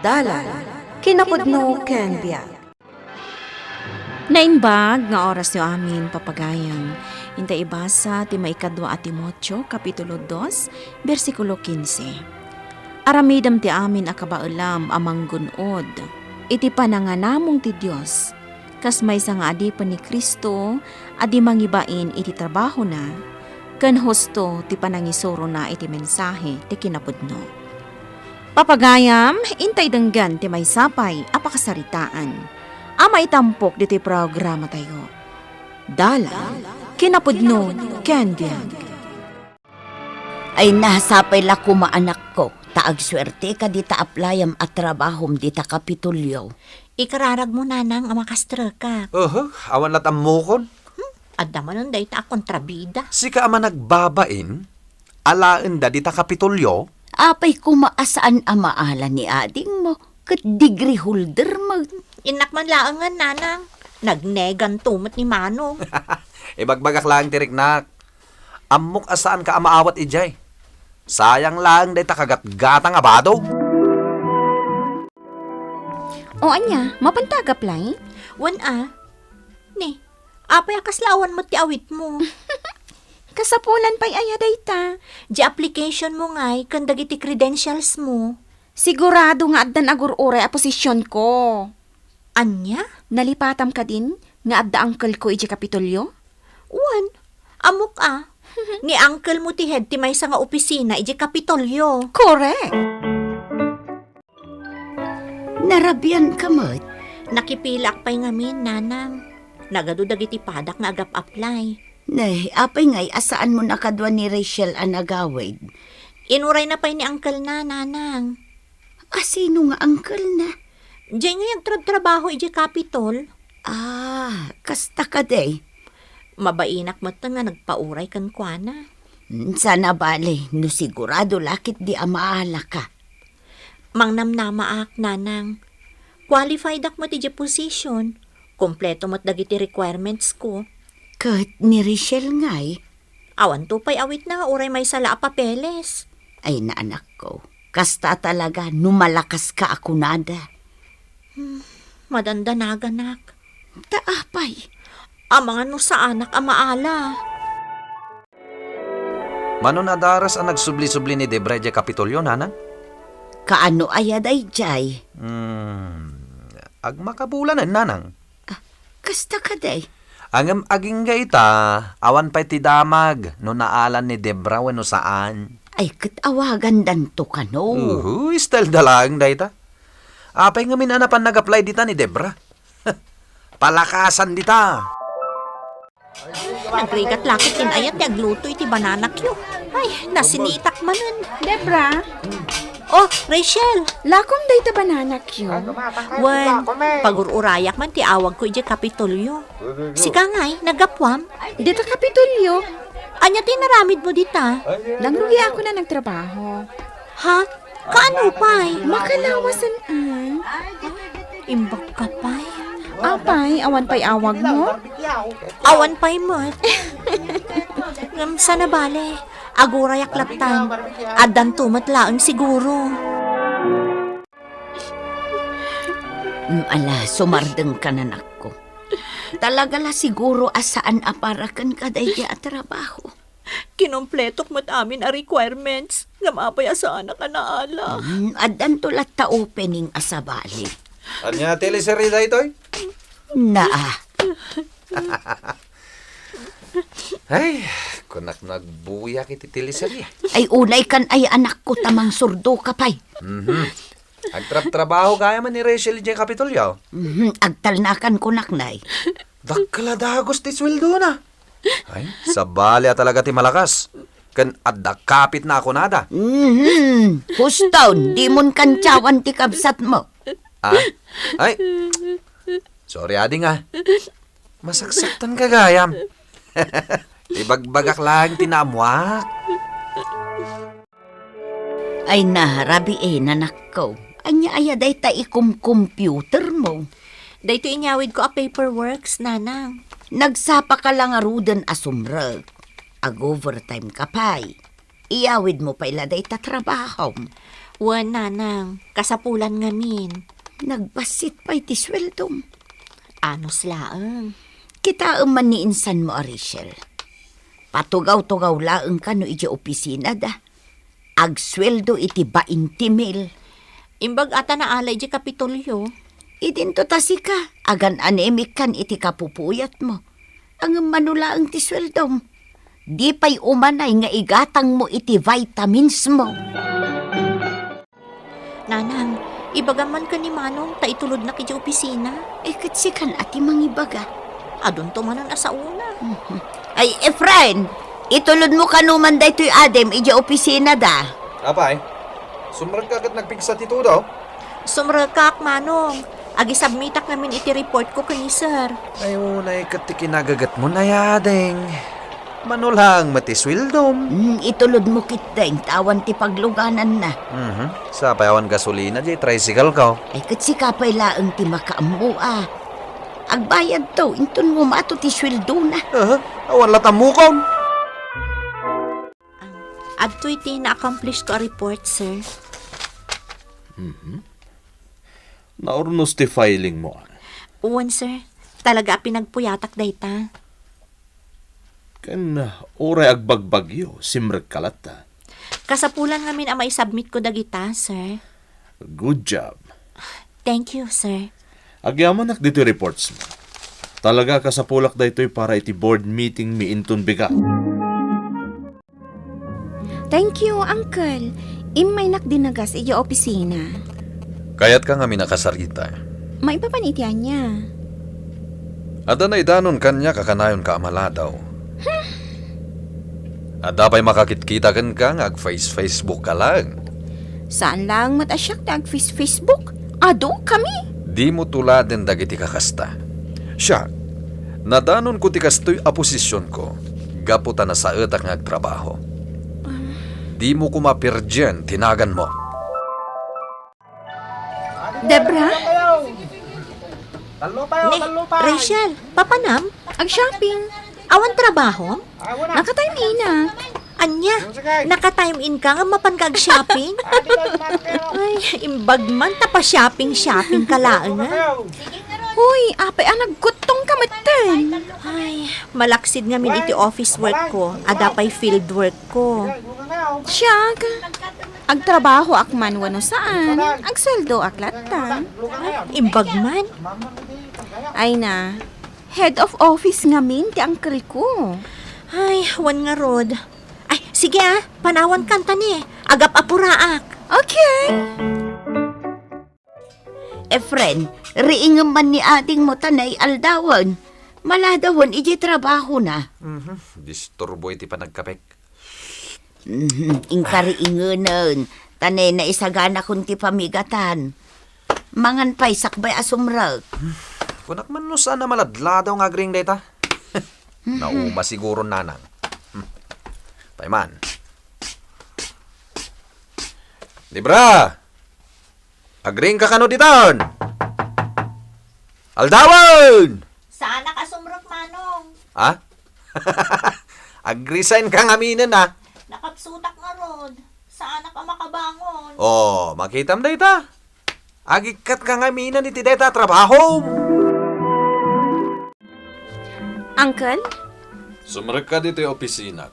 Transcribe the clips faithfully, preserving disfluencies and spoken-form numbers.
Dalan, kinapudno ken biag. Naimbag nga orasyo amin, papagayam. Inta ibasa ti maikadua a Timoteo, Kapitulo dos, bersikulo kinse. Aramidem ti amin a kabaelam a manggun-od iti pananganamong ti Dios, kas maysa nga adipen ni Cristo a di mangibain iti trabahona, ken husto ti panangisurona iti mensahe ti kinapudno. Papagayam, intay denggen ti maysa pay a pakasaritaan a maitampok ditoy programatayo. Dalan, kinapudno, ken biag. Ay, nasapay la koma, anakko, ta agsuerteka dita applyam a trabahom dita Kapitolyo. Ikararagmo, nanang, a makastrekak. Uhu, awan lat ammokon. Hmm, adda manen dayta a kontrabida. Sika a managbabain, alaenda dita Kapitolyo? Apay koma a saan a maala ni adingmo, ket degree holder man. Innak man laengen, nanang. Nagneganto met ni Manong. Ibagbagak laeng ti riknak. Ammok a saanka a maawat idiay. Sayang laeng dayta kagatgatang a badog. O ania, mapanta ag-apply? Wen a. Ni, apay a kasla awan met ti awitmo? Kasapulan pay aya dayta. Di application mo ngay ken dagiti credentials mo. Sigurado nga addan agur-uray a position ko. Ania? Nalipatam kadin nga adda uncle ko idiay Kapitolyo? Wen, ammok a. Ni uncle mo ti head ti maysa nga opisina idiay Kapitolyo. Correct! Narabian ka met? Nakipilaak pay ngamin, nanang. Nagadu dagiti padak nga agap-apply. Nay, apay ngay a saanmo nakadua ni Rachel a nagawid? Inurayna pay ni uncle na, nanang. A, sino nga uncle na? Diay ngay agtrabtrabaho idiay Capitol. Ah, kasta kadi. Mabainak met nga nagpauray kenkuana. Hmm, sana bale, no sigurado la ketdi a maalaka. Mangnamnamaak, nanang. Qualified-ak met idiay position. Kompleto met dagiti requirements ko. Ket ni Rachel ngay? Awanto pay awitna, uray maysa la a papeles. Ay, na, anakko, kasta talaga no malakaska a kunada. Hmm, madandanaganak. Ta apay? Amangan no saanak a maala. Mano nadaras a nagsubli-subli ni Debra idiay Kapitolyo, nanang? Kaano aya daydiay? Hmm, agmakabulanen, nanang. Ah, kasta kadi? Ngem agingga ita, awan pay ti damag no naalan ni Debra wenno saan. Ay, ket awagandanto kano? Uhu, style da laeng dayta. Apay ngamin a napan nag-apply dita ni Debra? Palakasan dita. Nagrigat la ketdin aya ti agluto iti banana cue. Ay, nasinitak manen. Debra? Oh, Rachel! Lakom dayta banana cue. Wen, pagur-urayak man ti awagko idiay Kapitolyo. Sika ngay, naggapuam? Dita Kapitolyo. Ania ti inaramidmo dita? Nangrugiakon a nagtrabaho. Ha? Kaano pay? Makalawasan, ah. Imbag ka pay. Apay, awan pay awagmo? Awan pay met. Ngem sana bale, agurayak lattan. Addanto met laeng siguro. Mm, ala, sumardeng ka, anakko. Talaga la siguro a saan a para kenka daydiay a trabaho. Kinompletok met amin a requirements, ngem apay a saanak a naala? Hmm, addanto latta opening a sabali. Ania, teleserye daytoy? Naa. Ay, kunak no agbuyak iti teleserye. Ay, unay kan ay, anakko, ta mangsurdo ka pay. Mhm. Agtrabtrabaho gayam ni Rachel idiay Kapitolyo. Mhm, agtalnakan kunak, nay. Dakkel a dagus ti sueldona. Ay, sabali a talaga ti malakas. Ken adda kapitna a kunada. Mhm. Huston, dimon kantiawan ti kabsatmo. Ah? Ay. Sorry, ading, ah. Masaksaktan ka gayam. Ibagbagak laeng ti naammuak. Ay na, rabii, anakko. Ania aya dayta ikumcomputermo? Daytoy inyawidko a paperworks, nanang. Nagsapaka la ngaruden a sumrek. Ag-overtime ka pay. Iyawidmo pay la dayta trabahom. Wen, nanang, kasapulan ngamin. Nagbassit pay ti sueldom. Anus laeng. Kitaem man ni insanmo a Rachel. Patugaw-tugaw laeng kano idiay opisinada. Agsueldo iti bainte mil. Imbag a ta naala idiay Kapitolyo. Idinto ta sika, agan-anemikkan iti kapupuyatmo. Ngem mano laeng ti sueldom. Di pay umanay nga igatangmo iti vitaminsmo. Nanang, ibagam man ken ni Manong ta itulodnak idiay opisina. Eh, ket sikan a ti mangibaga. Adunto manen a saona. Mhm. Ay, Efren, itulodmo kano man daytoy adim idiay opisinada. Apay, sumrekka ket nagpigsa ti tudo? Sumrekka, Manong. Agisubmitak ngamin iti reportko ken ni Sir. Ay, unay ket ti kinagagetmo, ading. Mano laeng met ti sueldom. Hmm, itulodmo ketdin ta awan ti paglugananna. Mhm. Sapay awan gasolina diay tricycle ko. Ay, ket sika pay laeng ti makaammo a. Agbayadto, inton ngumato ti sueldona. Aha, awan laeng ammokon. Adtoy ti na-accomplish ko a report, sir. Mhm. Naurnos ti filing mo, ah. Wen, sir. Talaga a pinagpuyatak dayta. Ken, ah, uray agbagbagyo, simrekka latta. Kasapulan ngamin a maisubmit ko dagita, sir. Good job. Thank you, sir. Agyamanak ditoy reports mo. Talaga kasapulak daytoy para iti board meeting mi inton bigat. Thank you, Uncle. Immaynak dinagas idiay opisina. Kayatka ngamin a kasarita? Maipapan iti ania? Adda naidanon kaniak a kanayonka a maladaw. Hmm. Adda pay makakitkita kenka nga ag-face-Facebook ka laeng? Saan laeng met a siak ti ag-face-Facebook? Adu kami. Dimo tuladen dagiti kakasta. Siak, nadanonko ti kastoy a posisionko gapu ta nasaetak nga agtrabaho. Ah. Dimo koma pirdien ti naganmo. Debra? Ne, Rachel, papanam? Ag-shopping. Awan trabahom? Nakatime inak. Ania? Nakatime inka nga mapanka ag-shopping? Ay, imbag man ta pa-shopping-shopping ka laeng, ah. Hoy, apay a nagkuttong ka metten. Ay, malaksid ngamin iti office work ko. Adda pay field work ko. Siak, agtrabahoak man wenno saan, agsueldoak latta. Ay, imbag man. Ay na, head of office ngamin ti uncle ko. Ay, wen ngarud. Ay, sige ah, panawankan ta ni. Agap-apuraak. Okay. Efren, riingem man ni adingmo ta naialdawen. Maladawen idiay trabahona. Mhm, disturbo iti panagkapek. Mhm, inka riingenen, ta ne naisaganakon ti pamigatan. Mangan pay sakbay a sumrek. Kunak man no saan a maladladaw nga agriing dayta. Mhm. Nauma siguro, nanang. Hmm. Pay man. Debra! Agriingka kano ditan? Aldawen! Saanak a sumrek, Manong. Ha? Ag-resign ka ngaminen, ha? Nakapsutak ngarud. Saanak a makabangon. Oh, makitam dayta. Agikkat ka ngaminen iti dayta a trabahom. Uncle? Sumrekka ditoy opisina.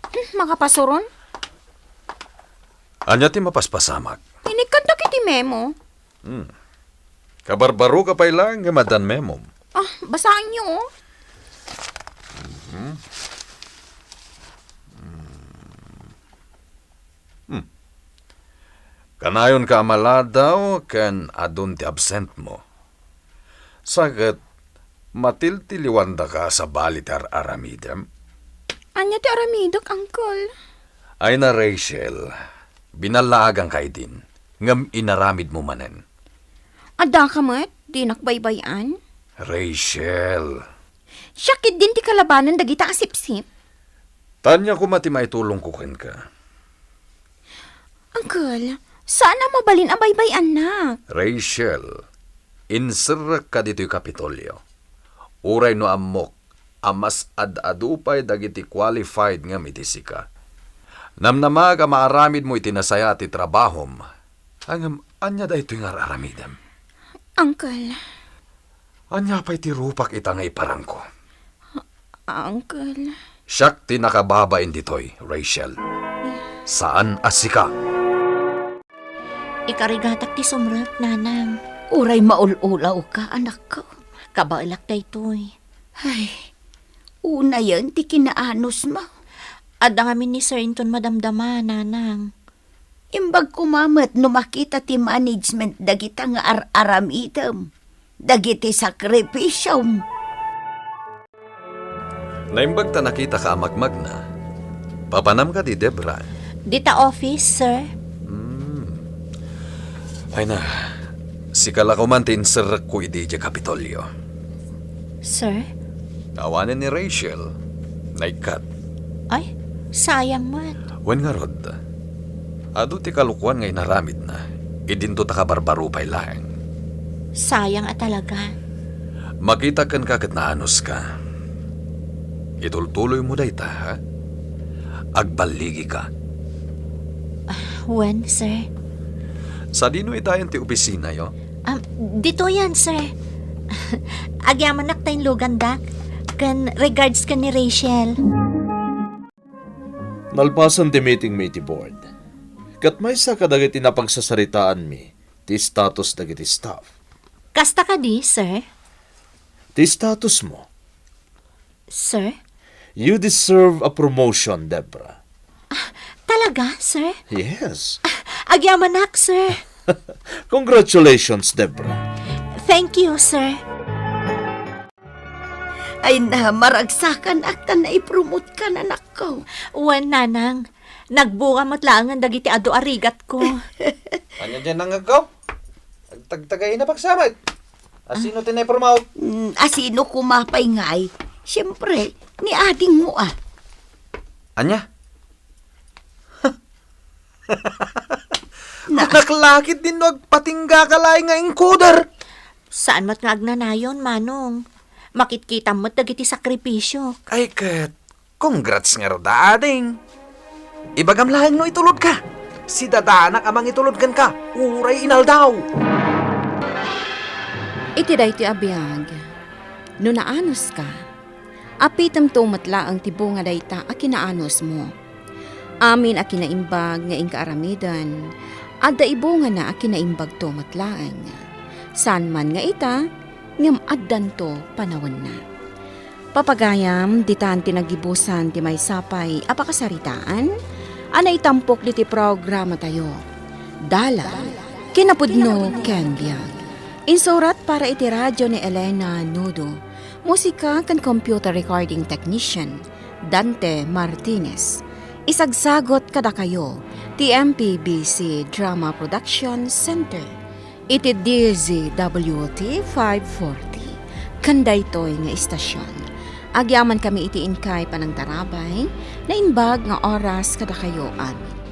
Hmm, makapasuron? Ania ti mapaspasamak? Inikkandak iti memo. Hmm. Kabarbaroka pay laeng nga addan memom. Ah, basaenyo, oh. Mhm. Hmm. Hmm. Kanayonka a maladaw ken adun ti absentmo. Sa ket, matiltiliwandaka a sabali ti ar-aramidem? Ania ti aramidek, Uncle? Ay na, Rachel, binallaaganka idin, ngem inaramidmo manen. Addaka met, dinak baybay-an? Rachel. Siak ketdin ti kalabanan dagita a sipsip. Ania koma ti maitulongko kenka? Uncle, saan a mabalin a baybay-annak. Rachel, inserrekka ditoy Kapitolyo. Uray no ammok a mas ad-adu pay dagiti qualified ngem iti sika. Namnamaak a maaramidmo iti nasayaat ti trabahom. Ngem ania daytoy nga ar-aramidem? Uncle. Ania pay ti rupak ita nga iparangko? Uncle. Siak ti nakababain ditoy, Rachel. Saan a sika. Ikarigatak ti sumrek, nanang. Uray maul-ulawka, anakko. Kabaelak daytoy. Ay, unayen ti kinaanusmo. Adda ngamin ni Sir inton madamdama, nanang. Imbag koma met no makita ti management dagita nga ar-aramidem, dagiti sakripisiom. Naimbag ta nakitaka a magmagna. Papanam kadi, Debra? Dita office, sir. Hmm. Ay na, sika la koman ti inserrekko idi idiay Kapitolyo. Sir? Awanen ni Rachel, naikkat. Ay, sayang met. Wen ngarud, adu ti kalokuan nga inaramidna, idinto ta kabarbaro pay laeng. Sayang a talaga. Makita kenka ket naanuska. Itultuloymo dayta, ha? Agballigika. Ah, wen, sir. Sadino itayen ti opisinayo? Um, ditoyen, sir. Agyamanak ta inlugandak. Ken regards ken ni Rachel. Nalpasen ti meetingmi iti board, ket maysa kadagiti napagsasaritaanmi ti status dagiti staff. Kasta kadi, sir? Ti statusmo. Sir? You deserve a promotion, Debra. Ah, talaga, sir? Yes. Ah, agyamanak, sir. Congratulations, Debra. Thank you, sir. Ay na, maragsakan ak ta naipromotkan, anakko. Wen, nanang. Nagbunga met laengen dagiti adu a rigatko. Ania diay nangngegko? Agtagtagayna pagsamet. Asino ti naipromote? Mm, asino koma pay ngay? Siyempre, ni adingmo a. Ania? Na- Kunak la ketdin no agpatinggaka laeng nga encoder. Saan met nga agnanayon, Manong. Makitkitam met dagiti sakripisiok. Ay ket, congrats ngarud, ading. Ibagam laeng no itulodka. Sidadanak a mangitulod kenka, uray inaldaw. Iti daytoy a biag, no naanuska, apitemto met laeng ti bunga dayta a kinaanusmo. Amin a kinaimbag nga inka aramiden, adda ibungana a kinaimbagto met laeng. Saan man nga ita, ngem addanto panawenna. Papagayam, ditan ti naggibusan ti maysa pay a pakasaritaan a naitampok diti programatayo. Dalan, kinapudno ken biag. Insurat para iti radio ni Elena Nudo. Musika ken computer recording technician, Dante Martinez. Isagsagot kadakayo ti M P B C Drama Production Center iti D Z W T five forty. Ken daytoy nga istasion, agyamankami iti inkay panangtarabay, naimbag nga oras kadakayo amin.